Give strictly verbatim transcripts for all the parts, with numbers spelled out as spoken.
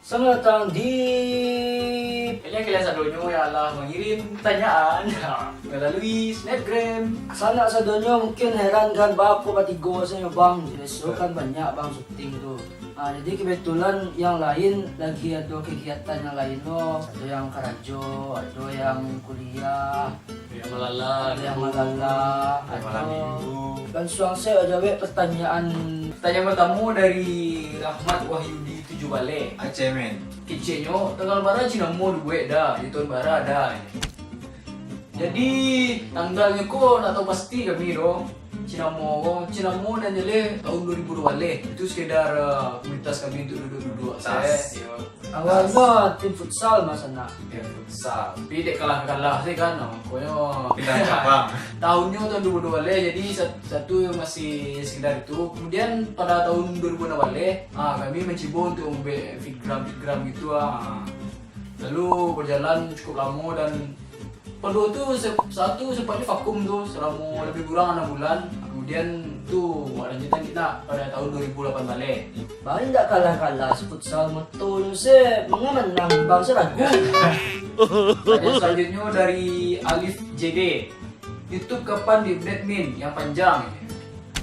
Selamat datang di Kalian-kalian sadonyo yang alah mangirim pertanyaan melalui Snapgram. Sanak sadonyo mungkin heran kan, baa kok batigo sajo, Bang. Biaso kan banyak, Bang, syuting tu. Ah, jadi kebetulan yang lain lagi ado kegiatan yang lain lo. Ado yang karajo, ado yang kuliah, Yang malala, ado yang malala, ado yang malam minggu. Lansuang sajo jawek pertanyaan. Pertanyaan pertamo dari Rahmat Wahyudi tujuah baleh. Aceh, men. Keceknyo, tanggal bara cinamo dibuek dah, di tahun bara dah. Jadi, tanggalnyo ko ndak tahu pasti kami doh. Cinamo ko, cinamo nan jaleh tahun dua ribu dua baleh. Itu sekedar, eh, komunitas kami untuk duduk-duduk. Tas. Yo. Awalnyo tim futsal, Mas, anak. Tim futsal. Tapi dek kalah-kalah se kan, nah, pokoknyo pindah cabang. Tahunnyo tahun dua ribu dua baleh, jadi sat-, satu masih sekedar itu. Kemudian pada tahun dua ribu enam baleh, ah, kami mancubo untuk mambuek fitgram-fitgram gitu, ah. Lalu berjalan cukup lamo dan perlu tu se-, saat tu sempatnyo vakum tu selamo lebih kurang anam bulan. Kemudian tu buat lanjutan kita pada tahun dua ribu lapan baleh. Bang, indak kalah-kalah si futsal moto tu se, manga manang Bang se ragu. Pertanyaan selanjutnyo dari Alif J D. YouTube kapan di-update, Min? Yang panjang.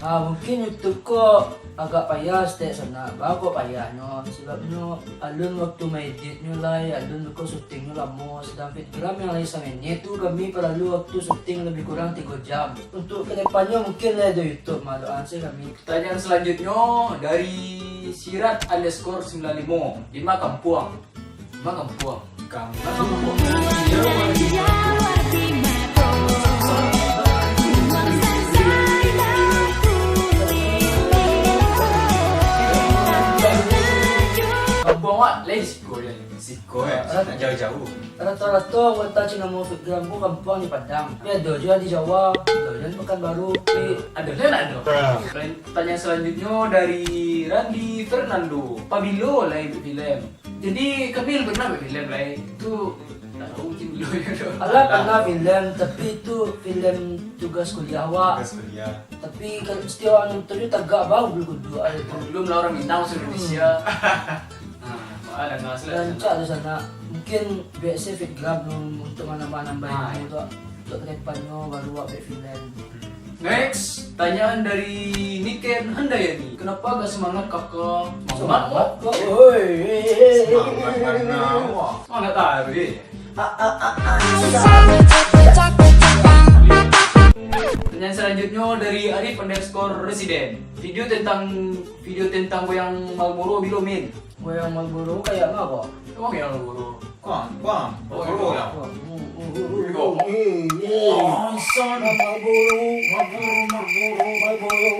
Ah, mungkin YouTube ko agak payah saketek sanak. Baa kok payahnyo? Sababnyo alun waktu maeditnyo lai, alun ko syutingnyo lamo. Sadang fitgram yang lai samenit tu kami paralu waktu syuting lebih kurang tigo jam. Untuk kedepannyo mungkin lai ado YouTube, mah doaan se kami. Pertanyaan selanjutnyo dari Sirat underscore sembilan limo. Di ma kampuang? Di ma kampuang? Kampuang. Kampuang awak, lai di siko je. Siko, eh? Ah. Nak jauah-jauah. Rato-rato anggota Cinamo Fitgram ko kampuang di Padang. Tapi ado juo di Jawa, ado juo di Pekanbaru. Tapi ado juo nak ado. Pertanyaan selanjutnyo dari Randi Fernando. Pabilo lai buek filem? Jadi, kami lah pernah buek filem lai. Tu, tak tahu mungkin bilo je tu. Alah, pernah filem, tapi tu filem tugas kuliah awak. Tugas kuliah. Tapi kalau setiap urang nonton tu tagak bau bulu kuduk ai tu. Belum lah urang Minang, urang Indonesia. Hmm. Nah, ado lah. Rancak tu sanak. Mungkin buek se fitgram tu untuk manambah-nambah ilmu tu. Untuk kedepannyo baru buek filem. Next, pertanyaan dari Niken Handayani. Kenapa agak semangat kakak? Semangat kok. Oi. Semangat mana? Semangat taruih. Pertanyaan selanjutnya dari Arif underscore Resident. Video tentang, video tentang goyang Marlboro bilo, Min? Goyang Marlboro kayak apa? Emang goyang Marlboro? Kuang, kuang. Oh, Marlboro iya. Kuang. Marlboro, Marlboro, Marlboro, Marlboro.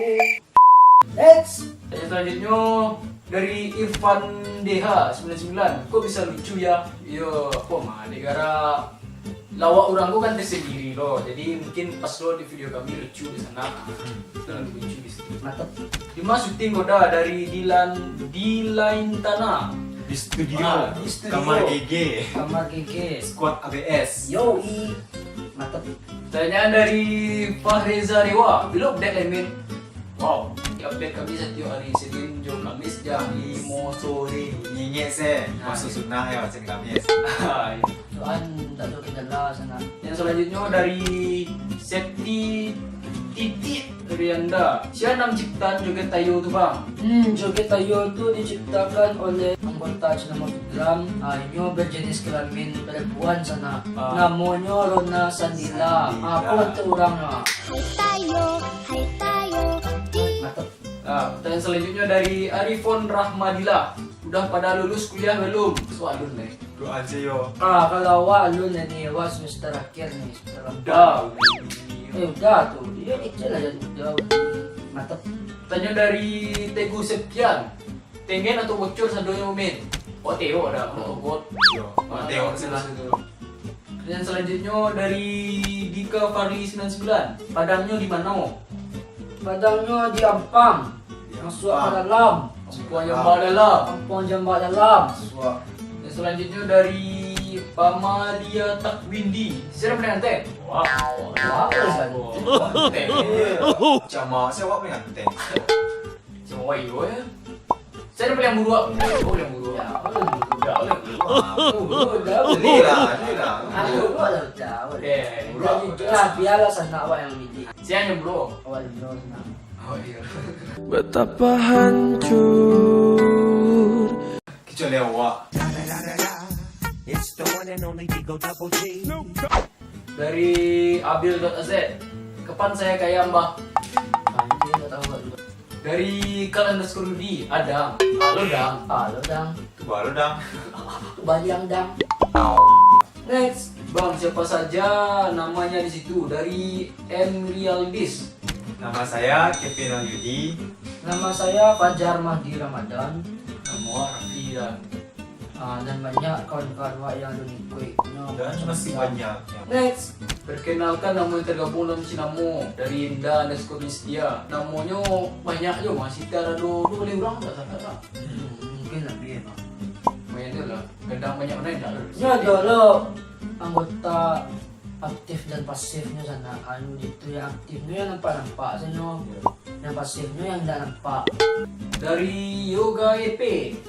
Next. Pertanyaan selanjutnya dari Irfan D H sembilan sembilan. Kok bisa lucu ya? Yo, kok mah, gara-gara lawak urang ko kan tersendiri lo. Jadi mungkin pas lo di video kami lucu di sana. Hmm. Itu lebih lucu di situ. Mantap. Di ma syuting ko dah dari Dilan, Dilain Tanah. Di studio. Ah, di studio. Kamar G G. Kamar G G. Squad A B S. Yoi. Mantap. Pertanyaan dari Fahreza Dewa. Bilo update lai, Min? Wow, update kami satiok hari Senin jo Kamis jam limo sore. Ingat se, nah, masuk sunnah ya, Senin Kamis. Ah, iya. Tuhan tak tahu kita lah sana. Yang selanjutnya dari Septi Titik Rianda. Sia nan manciptakan joget tayo tu, Bang? Hmm, joget tayo tu diciptakan oleh anggota Cinamo Fitgram. Ah, inyo berjenis kelamin perempuan sana. Ah. Namonyo Rona Sandila. Sandila. Ah, apa untuk urang, ah? Hai tayo, hai tayo, di. Mantap. Ah, pertanyaan selanjutnya dari Arifon Rahmadillah. Udah pada lulus kuliah belum? Soal alun, eh. Doa aja yo. Ah, kalau awak alun ni, awak semester akhir ni, semester empat. Udah, udah. Eh, udah tu. Dia kecil aja udah. Mantap. Pertanyaan dari Teguh Septian. Tenggen atau bocor sadonyo, Min? Oh, tewok dah, kalau bocor. Yo, oh, tewok salah. Pertanyaan selanjutnya dari Dika Farli sembilan sembilan. Padangnyo di mano? Padangnyo di Ampang. Di Masuak Ampang. Ka dalam. Ampuang Jambak Dalam. Ampuang Jambak Dalam. Masuak. Dan selanjutnya dari Pamalia Takwindi. Sia paling ganteng? Wah, wah, wah, ganteng. Wah, ganteng. Macam mana sih awak paling ganteng? Macam awak iyo ya. Sia paling buruak. Oh, paling buruak. Ya, paling buruak. Aku dulu dah. Beli lah, beli lah. Aku dulu dah ucap. Eh, bro. Jadi itulah, biarlah sanak awak yang milih. Siang je, bro. Awak dulu, sanak. Oh, iya. Betapa hancur. Kecuali awak. It's the one and only Digo Double G. Dari abil dot a z. Kapan saya kaya, Mbah? Ah, itu yang tak tahu, Pak. Dari Kal underscore Rudi, Adang. Halo, Dang. Halo, Dang. Tu baru, Dang. Baliang, Dang. Next, Bang, siapa saja namanya di situ? Dari M Rialdis. Nama saya Kevin Wahyudi. Nama saya Fajar Mahdi Ramadan. Nama awak Raffi, ya. Ah, dan banyak kawan-kawan awak yang ado ngikuik. Nyo dan masih banyak, ya. Next, perkenalkan, namo yang tergabung dalam Cinamo dari Inda underscore Nistia. Namonyo banyak jo, Mas. Sekitar ado duo baleh urang, tak salah, tak? Hmm, mungkin lebih, Bang. Banyak tu lah. Kadang banyak bana indak tu. Nyo ado lo anggota aktif dan pasifnyo sanak. Anu, itu yang aktifnyo yang nampak-nampak sajo. Iya. Yang pasifnyo yang indak nampak. Dari Yoga E P,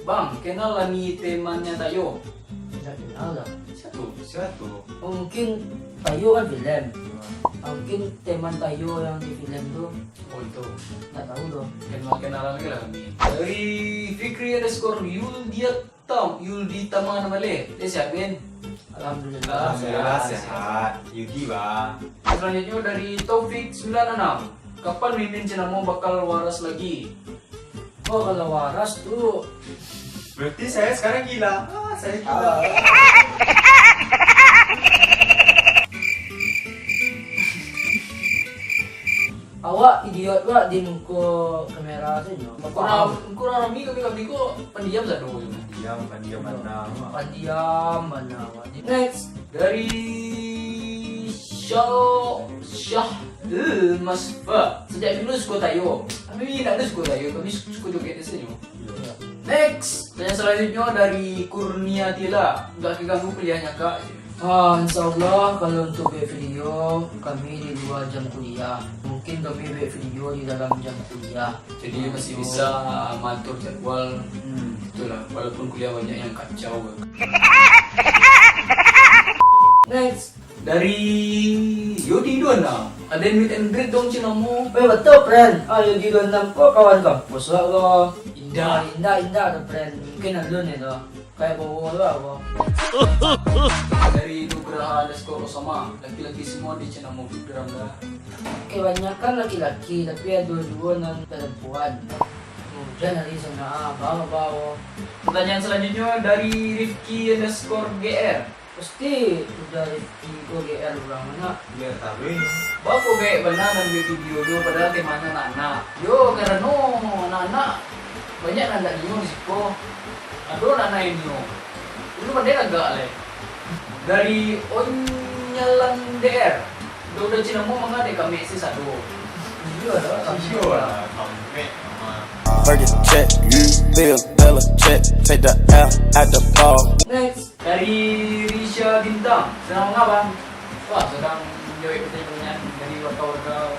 Bang, kenal lah ni temannya Tayo? Indak kenal lah. Siapa tu? Siapa tu? Oh, mungkin Tayo kan filem. Ah, mungkin teman Tayo yang di filem tu. Oh, itu. Indak tahu doh. Kenal-kenalan lagi lah kami. Dari Fikri underscore Yuldiat Tam, Yuldi Tama Namale. Eh, sihat, Bin? Alhamdulillah. Alhamdulillah, sehat. Yudi, Bang. Selanjutnya dari Taufik sembilan enam. Kapan Mimin Cinamo bakal waras lagi? Oh, kalau waras tu. Berarti saya sekarang gila. Ah, saya gila. Ah. Awak idiot pula di muko kamera sajo. Kurang, kurang rami kami, kami ko pendiam sado. Diam, pendiam bana. Pendiam bana. Next, dari Syah, Syah, eh, Masfa. Sejak dulu suko Tayo. Kami indak ado suko Tayo, kami suko joget sajo. Next, pertanyaan selanjutnya dari Kurnia Tila. Nggak keganggu kuliahnya, Kak? Ah, insya Allah, kalau untuk buat video, kami di luar jam kuliah. Mungkin kami buat video di dalam jam kuliah. Jadi, ah, masih bisa, ah, mengatur jadwal. Hmm. Itulah, walaupun kuliah banyak yang kacau. Next. Dari Yodi dua enam. Ada meet and greet dong, Cinamo. Eh, betul, friend. Ah, Yodi dua enam ko kawan kampus lah ko. Indak. Ah, indak, indak tu, friend. Mungkin alun itu. Kayak bawa lah ko. Dari Nugraha underscore Osama. Laki-laki semua di Cinamo Fitgram lah. Kebanyakan laki-laki, tapi ada dua nan perempuan. Hujan hari sana, ah, bawa, bawa. Pertanyaan selanjutnya dari Rifki underscore G R. Pasti udah Rifki ko G R urang, nak. Biar tahu ini. Bako gaek bana nan buek video tu, padahal temanya anak-anak. Yo, karano anak-anak banyak nan ndak nio di siko. Ado anak-anak yang nio. Dulu pandai lagak lai. Dari Onyalan D R. Udah-udah Cinamo manga dek kami si sado. Iyo lah, iyo lah. Burger check, you feel Bella check, take the L at the ball. Next. Dari Risha Bintang, sedang mengapa? Wah, sedang menjawab pertanyaan dari warga-warga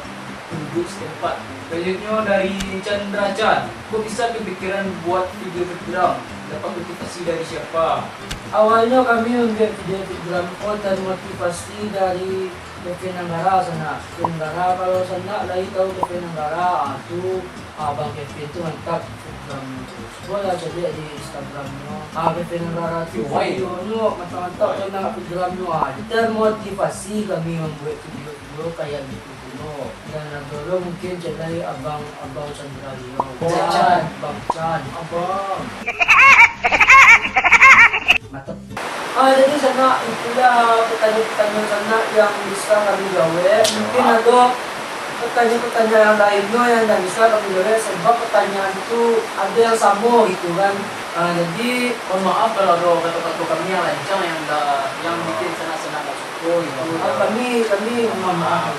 penduduk setempat. Selanjutnya dari Chandra Chan, kok bisa kepikiran buat video Fitgram? Dapat motivasi dari siapa? Awalnya kami membuat video Fitgram ko termotivasi dari Kevin Anggara sanak. Kevin Anggara, kalau sanak lai tahu Kevin Anggara, ah, tu Abang Kevin tu mantap Instagram tu. Cubo lah caliak di Instagramnyo. Ah, Kevin Anggara tu. Why? Videonyo mantap-mantap. Why? Kena Instagramnyo. Ah, termotivasi kami membuat video-video kayak gitu dulu. Dan ado lo mungkin cek lai Abang, Abang Chandra Leo. Chan. Bang Chan. Abang. Mantap. Ah, jadi sanak, itulah pertanyaan-pertanyaan sanak yang bisa kami jawab. Mungkin ado pertanyaan-pertanyaan yang lainnyo yang indak bisa kami jawab, sebab pertanyaan tu ado yang samo gitu kan. Ah, jadi, mohon maaf kalau ado kata-kata kami yang lancang yang indak, yang bikin sanak-sanak indak suko gitu. Ah, kami, kami mohon maaf.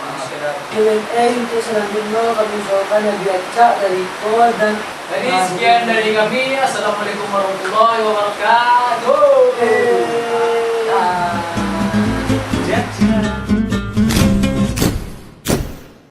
Q and A untuk selanjutnya kami usahakan lebih acak dari ko dan jadi, sekian dari kami. Assalamualaikum warahmatullahi wabarakatuh.